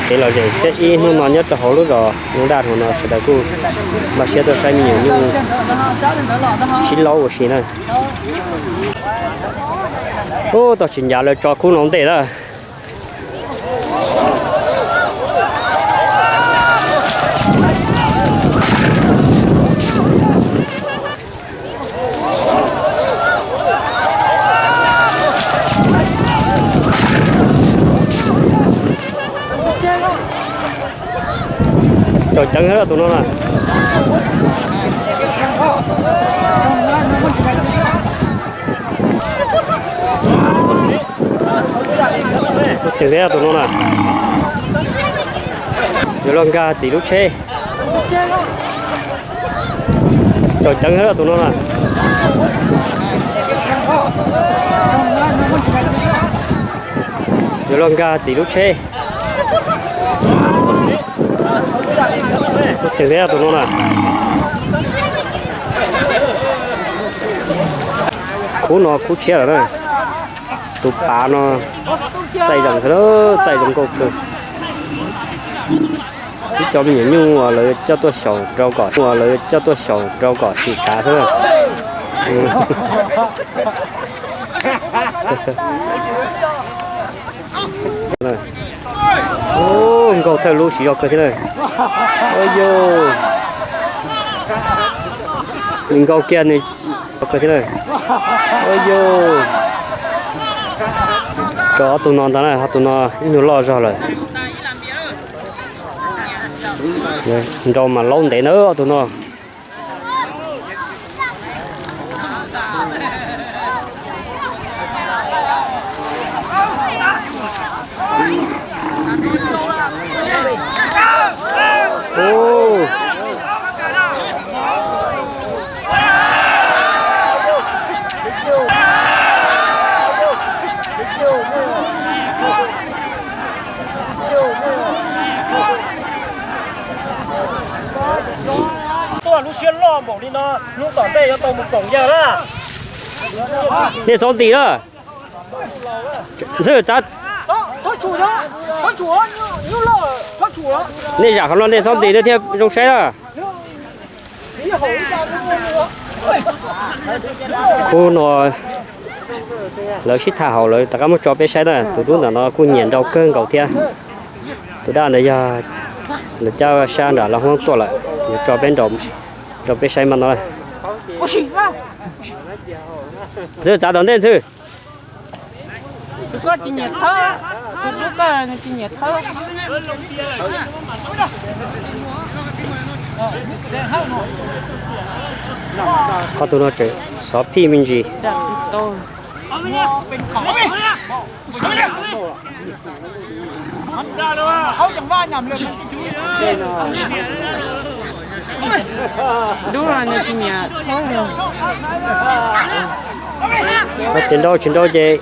Kev lom zem xiab ib hnub no nyob rau hauv lub zos Nyooj Daj no sawv daws kuj npaj siab tuaj saib me nyuam nyuj sib laub ua si na. Ub, tau tsis ncav lawv tso kub no ntej na. Tau ceev thiab tus no na. Tau ceev thiab tus no na. Yuav luag nkag tim lub tsheb. Tau ceev thiab tus no na. Yuav luag nkag tim lub tsheb. Tau ceev thiab tus no na. Kub no kub tshiab lawm na. Tus pav no txaij zoo, txaij zoo nkauj kawg. Ib co me nyuam nyuj uas lawv coj tuaj xyaum rau kom, uas lawv coj tuaj xyaum rau kom tsis kav xwb. Ub, nkaug thawj lub siv zog kawg thiab na. Ua yus, nws nkaug kiag nws zog kawg thiab na. Ua yus, rau ob tug no ntag na, ob tug no ib nyuag loj zog lawm. Nrau mas laub ntev na ob tug no. Tuaj lub siab loj npaum li no, hnub tom ntej yuav tau mus koom yawg na. Nej txhob ntim na. Ntxawg txav, nej zam qhov no nej txhob ntim thiaj zoo saib na. Khub no lawv sib tham hauv lawv rov qab muab tso peb saib na. Tus dub ntawm no kuj nyiam nrau kawg nkaus thiab. Tus daj ntawd yog lawv cab sab nram Laj Huab tuaj lawm, yuav tso peb, nrau peb saib mas no. Ntxawg txav tom ntej Ntxawg. Qhov tus no tseem xov phij me ntsis. Tsis nrau tsis nrau ces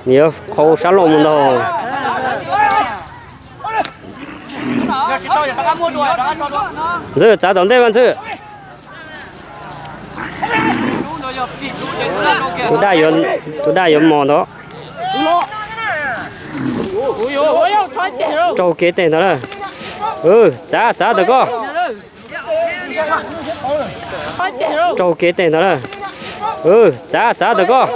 nws yuav qhau sab laug mus ntag. Ntxawg txav tom ntej mas Ntxawg. Tus daj yuav mos ntag. Raug kev teg ntag na. Txav txav tawm koj. Raug kev teg ntag na. Txav txav tawm koj.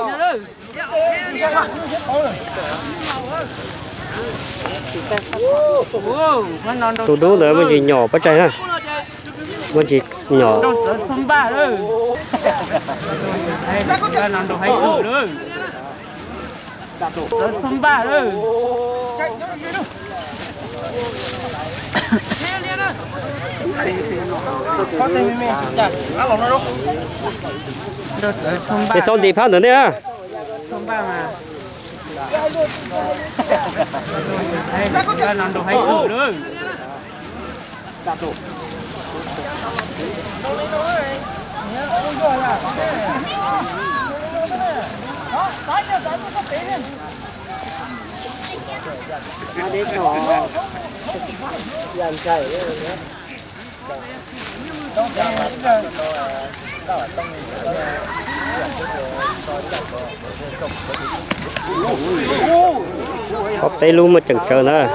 Tus dub ntawd muaj ntsis nyom pov tseg na. Muaj ntsis nyom. Es txhob ntim phab ntawm ntej na. Ob peb lub muaj ceem tsawv ntawd.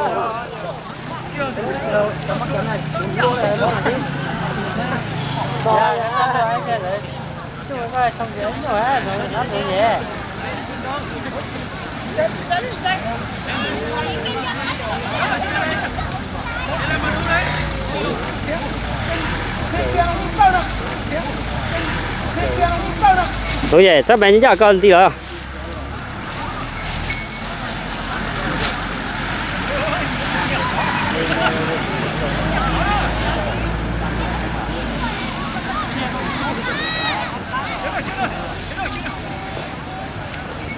Tus yam txawb mees ncaj koj nti lawm.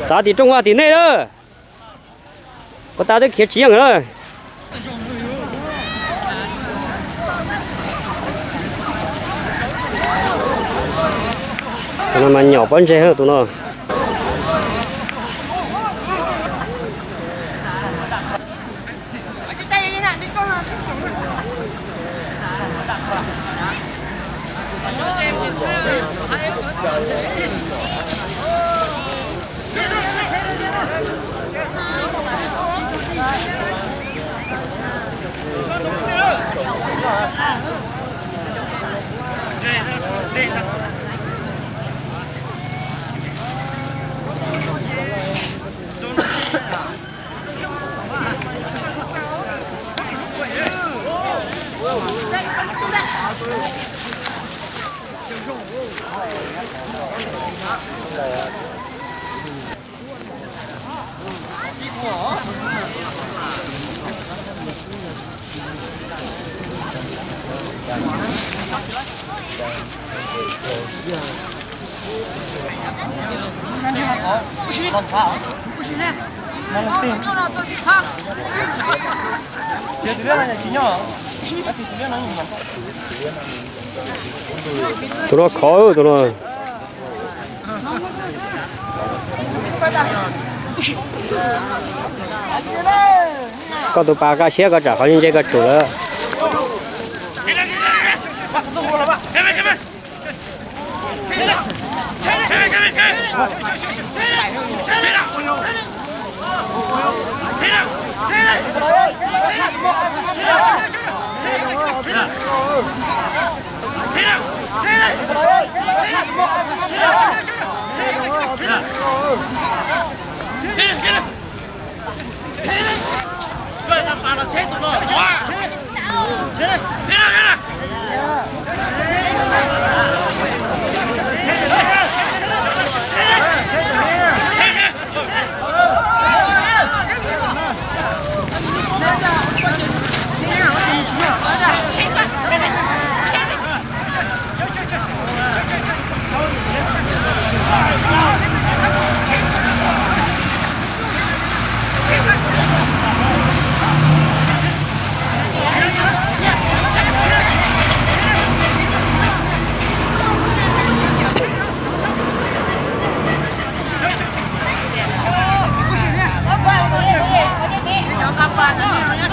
Txav tim rooj vag tim nej lawm. Ua tas twb khiav tsis yeej lawm. Tus no mas nyom pob ntseg tus no. Tus no khov tus no. Koj tus pas kaj siab koj tsam qhov ntse koj tsum lawm.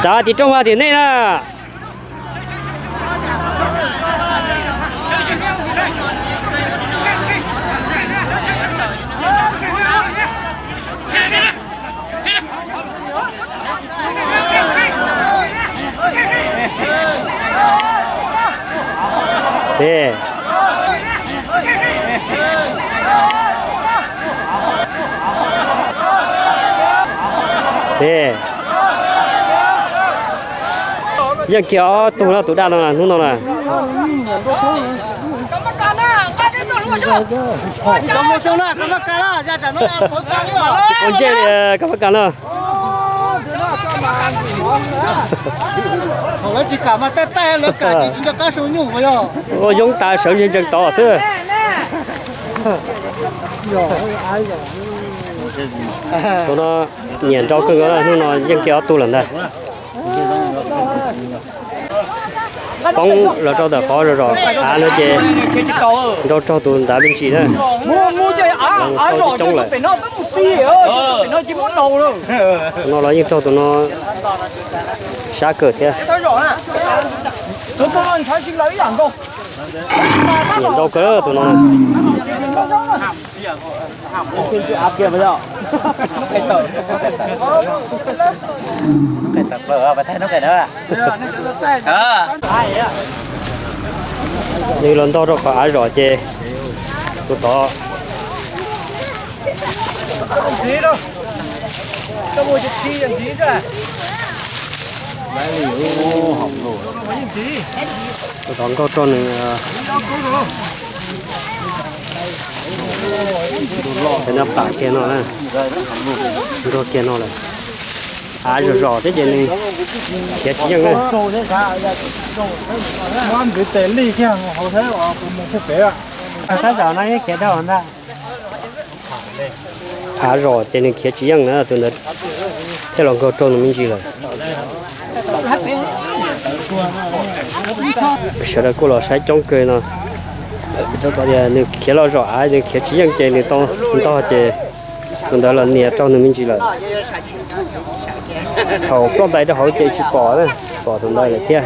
Txav tim rooj vag tim nej na. Yeej kiag ob tug no tus daj no hnub no na. Ua ntej li koj pab kas no. Lawv tsis kam mas taij taij lawv kam ces tsis nco qab sau nyuj puas yog? Ua yoob tas sawv ntsees ntsees tod xwb. Tus no nyiam nrau kawg nkaus, hnub no yeej kiag ob tug lawm ntag. Poob los rau ntawm qhov zom zaws av no ces nrau raug tus ntav me ntsis na. Lawv mus tau coob coob lawm. Tus no los yeej raug tus no sab kawg thiab. Nyiam ntau kawg tus no. Nws los ntog rau qhov av zom ces tus tod, tus tod nkaug rau nws, no pam kiag no, nkaug kiag no lawm. Av zom zom thiab ces nws khiav tsis yeej na. Tab zom no khiav dhau ntag. Av zom ces nws khiav tsis yeej na, tus ntawd thiaj los nkaug rau nws me ntsis lawm. Sawv daws kuj los saib coob kawg no. Nws khiav los zom av, nws khiav tsis yeej ces nws tau ntog ces tus ntawd los nias rau nws me ntsis lawm. Thaum ploj ntais rau hauv ces tsis pom, pom tus ntawd lawm thiab.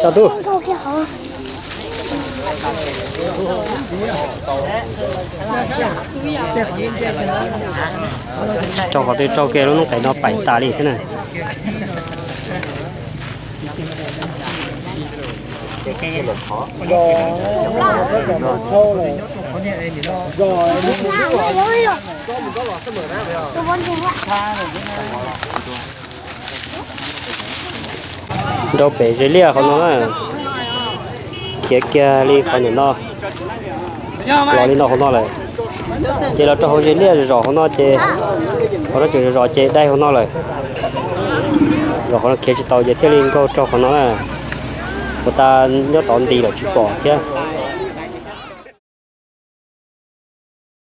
Tau tub. Tsis raug qhov twg, raug kiag lub noob qes no paim tas li thiab na. Nrau pem ze liaj qhov no na, khiav kiag li qhov ntawm no, los li no hauv no lawm. Ces los rau hauv ze liaj zom zom hauv no ces, hauv no tseem zom zom ces dai hauv no lawm. Zom qhov no khiav tsis tau ces thiaj li nkaug rau qhov no na. Puas tas nyob tod nti lawm tsis pom thiab.